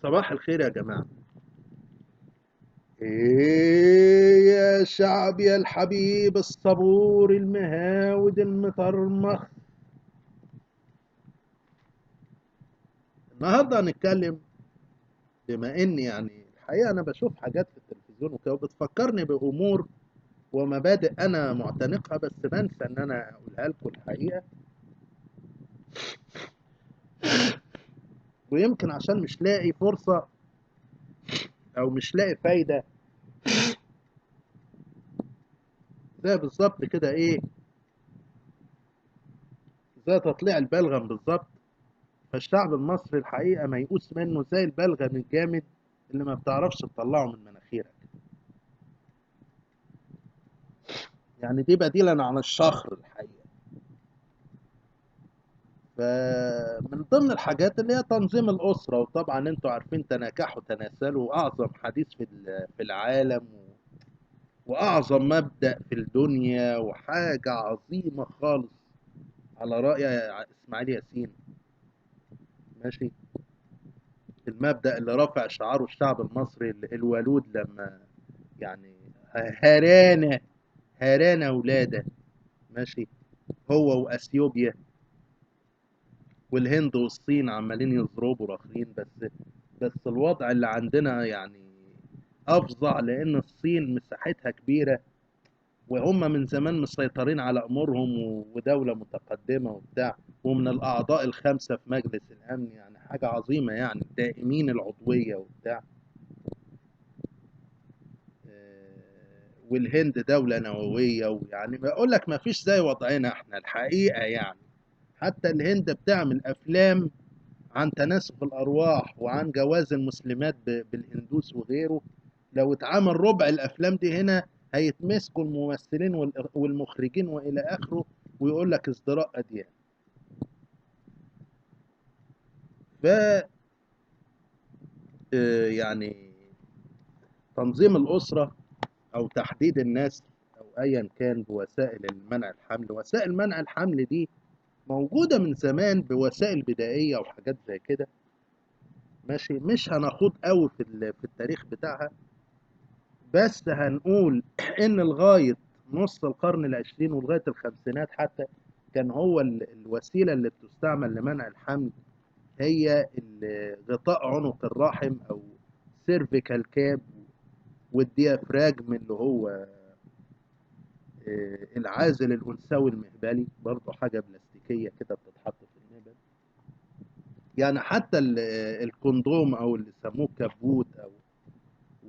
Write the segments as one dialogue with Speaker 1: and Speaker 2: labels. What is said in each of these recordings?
Speaker 1: صباح الخير يا جماعة. إيه يا شعب يا الحبيب الصبور المهاود المطرمخ. النهاردة هنتكلم، بما إن يعني الحقيقة أنا بشوف حاجات في التلفزيون وكده وبتفكرني بأمور ومبادئ أنا معتنقها، بس بنسى إن أنا أقولها لكم الحقيقة، ويمكن عشان مش لاقي فرصة أو مش لاقي فايدة. زي بالظبط كده إيه، زي تطليع البلغم بالظبط. فالشعب المصري الحقيقة ما يقوس منه زي البلغم الجامد اللي ما بتعرفش تطلعه من مناخيرك. يعني دي بديلا عن الشخر الحقيقة. فمن ضمن الحاجات اللي هي تنظيم الأسرة، وطبعا انتوا عارفين تناكحوا تناسلوا أعظم حديث في العالم وأعظم مبدأ في الدنيا وحاجة عظيمة خالص على رأي إسماعيل ياسين. ماشي، المبدأ اللي رافع شعاره الشعب المصري الولود لما يعني هرانا ولاده، ماشي، هو وأثيوبيا والهند والصين عمالين يضربوا راخرين، بس الوضع اللي عندنا يعني أفظع، لأن الصين مساحتها كبيرة وهم من زمان مسيطرين على أمورهم ودولة متقدمة وبتاع، ومن الأعضاء الخمسة في مجلس الأمن، يعني حاجة عظيمة، يعني دائمين العضوية وبتاع. والهند دولة نووية، ويعني بقول لك ما فيش زي وضعنا احنا الحقيقة. يعني حتى الهند بتعمل أفلام عن تناسخ الأرواح وعن جواز المسلمات بالهندوس وغيره. لو اتعمل ربع الأفلام دي هنا هيتمسكوا الممثلين والمخرجين وإلى آخره، ويقول لك ازدراء أديان. يعني تنظيم الأسرة أو تحديد الناس أو أيا كان بوسائل المنع الحمل. وسائل منع الحمل دي موجودة من زمان بوسائل بدائية وحاجات زي كده، ماشي، مش هنخوض قوي في التاريخ بتاعها، بس هنقول إن لغاية نص القرن العشرين ولغاية الخمسينات حتى كان هو الوسيلة اللي بتستعمل لمنع الحمل هي غطاء عنق الرحم أو cervical cap وال diaphragm اللي هو العازل الأنثوي المهبلي، برضه حاجة بلاستيكية كده بتتحط في المهبل. يعني حتى الكوندوم أو اللي سموه كبوت أو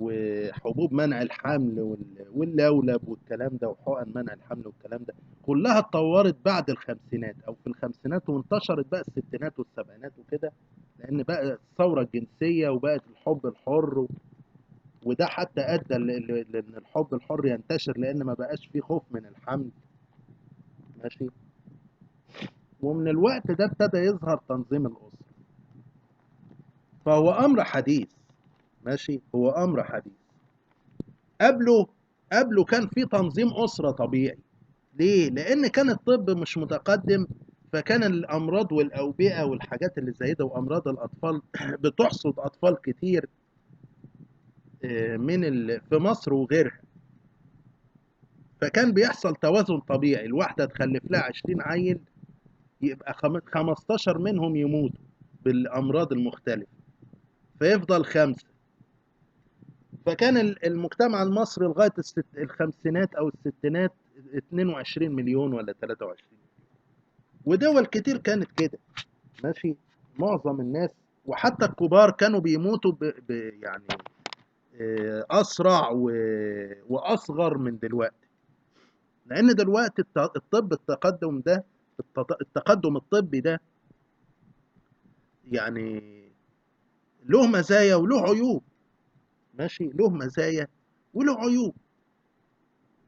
Speaker 1: وحبوب منع الحمل واللولب والكلام ده وحقن منع الحمل والكلام ده كلها اتطورت بعد الخمسينات أو في الخمسينات، وانتشرت بقى الستينات والسبعينات وكده، لأن بقى الثورة الجنسية وبقت الحب الحر وده حتى أدى لأن الحب الحر ينتشر، لأن ما بقاش فيه خوف من الحمل، ماشي. ومن الوقت ده ابتدى يظهر تنظيم الأسرة، فهو أمر حديث، ماشي، هو أمر حديث. قبله كان في تنظيم أسرة طبيعي. ليه؟ لأن كان الطب مش متقدم، فكان الأمراض والأوبئة والحاجات اللي زي ده وأمراض الأطفال بتحصد أطفال كتير، في مصر وغيرها، فكان بيحصل توازن طبيعي. الواحدة تخلف لها 20 عيل يبقى 15 منهم يموتوا بالأمراض المختلفة، فيفضل 5. فكان المجتمع المصري لغاية الخمسينات أو الستينات 22 مليون ولا 23، ودول كتير كانت كده، ماشي. معظم الناس وحتى الكبار كانوا بيموتوا أسرع وأصغر من دلوقتي، لأن دلوقتي الطب التقدم ده، التقدم الطبي ده يعني له مزايا وله عيوب، ماشي، له مزايا وله عيوب.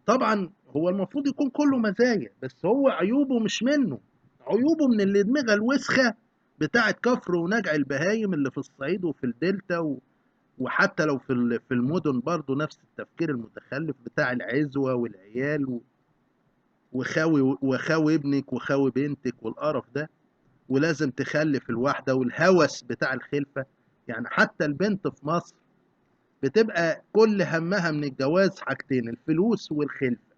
Speaker 1: طبعا هو المفروض يكون كله مزايا، بس هو عيوبه مش منه، عيوبه من اللي دماغه الوسخة بتاعة كفر ونجع البهايم اللي في الصعيد وفي الدلتا وحتى لو في المدن برضو نفس التفكير المتخلف بتاع العزوة والعيال وخاوي ابنك وخاوي بنتك والقرف ده، ولازم تخلف الواحدة والهوس بتاع الخلفة. يعني حتى البنت في مصر بتبقى كل همها من الجواز حاجتين، الفلوس والخلفة،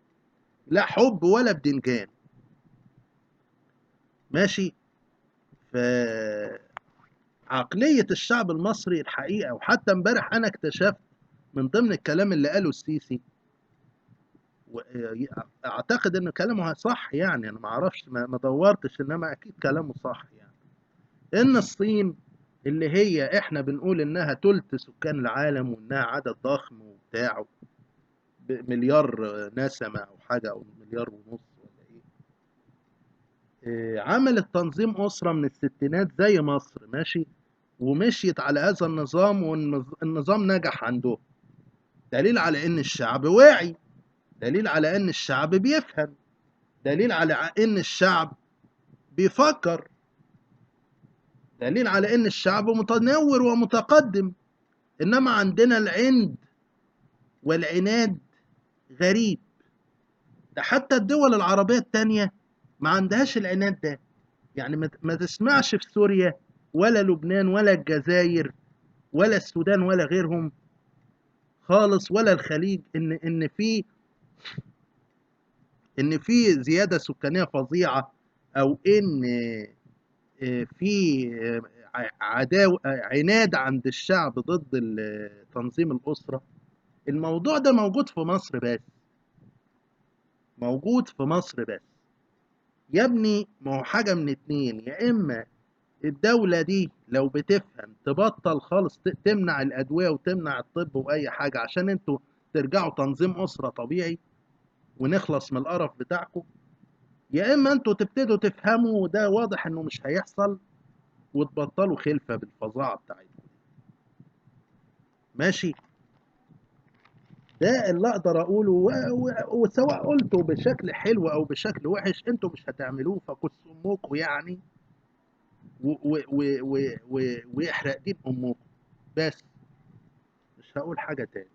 Speaker 1: لا حب ولا بدنجان. ماشي. ف عقلية الشعب المصري الحقيقة، وحتى امبارح أنا اكتشفت من ضمن الكلام اللي قاله السيسي، أعتقد إن كلامه صح، يعني أنا ما أعرفش، ما دورتش، إنما أكيد كلامه صح، يعني إن الصين اللي هي إحنا بنقول إنها تلت سكان العالم وإنها عدد ضخم وبتاع مليار نسمة أو حاجة، أو مليار ونص ولا إيه، عملت تنظيم أسرة من الستينات زي مصر، ماشي، ومشيت على هذا النظام، والنظام نجح عندهم. دليل على إن الشعب واعي، دليل على إن الشعب بيفهم، دليل على إن الشعب بيفكر، دليل على إن الشعب متنور ومتقدم. إنما عندنا العند والعناد غريب. ده حتى الدول العربية التانية ما عندهاش العناد ده. يعني ما تسمعش في سوريا ولا لبنان ولا الجزائر ولا السودان ولا غيرهم خالص ولا الخليج إن في زيادة سكانية فظيعة، أو إن في عناد عند الشعب ضد تنظيم الأسرة. الموضوع ده موجود في مصر بس، موجود في مصر بس يا ابني. ما هو حاجة من اتنين، يا إما الدولة دي لو بتفهم تبطل خالص، تمنع الأدوية وتمنع الطب وأي حاجة عشان انتوا ترجعوا تنظيم أسرة طبيعي ونخلص من القرف بتاعكم، يا إما انتوا تبتدوا تفهموا، وده واضح إنه مش هيحصل، وتبطلوا خلفة بالفظاعة بتاعتكم. ماشي، ده اللي أقدر أقوله، وسواء قلته بشكل حلو أو بشكل وحش انتوا مش هتعملوه، فكس أمكم يعني، ويحرق دين أمكم. بس مش هقول حاجة تاني.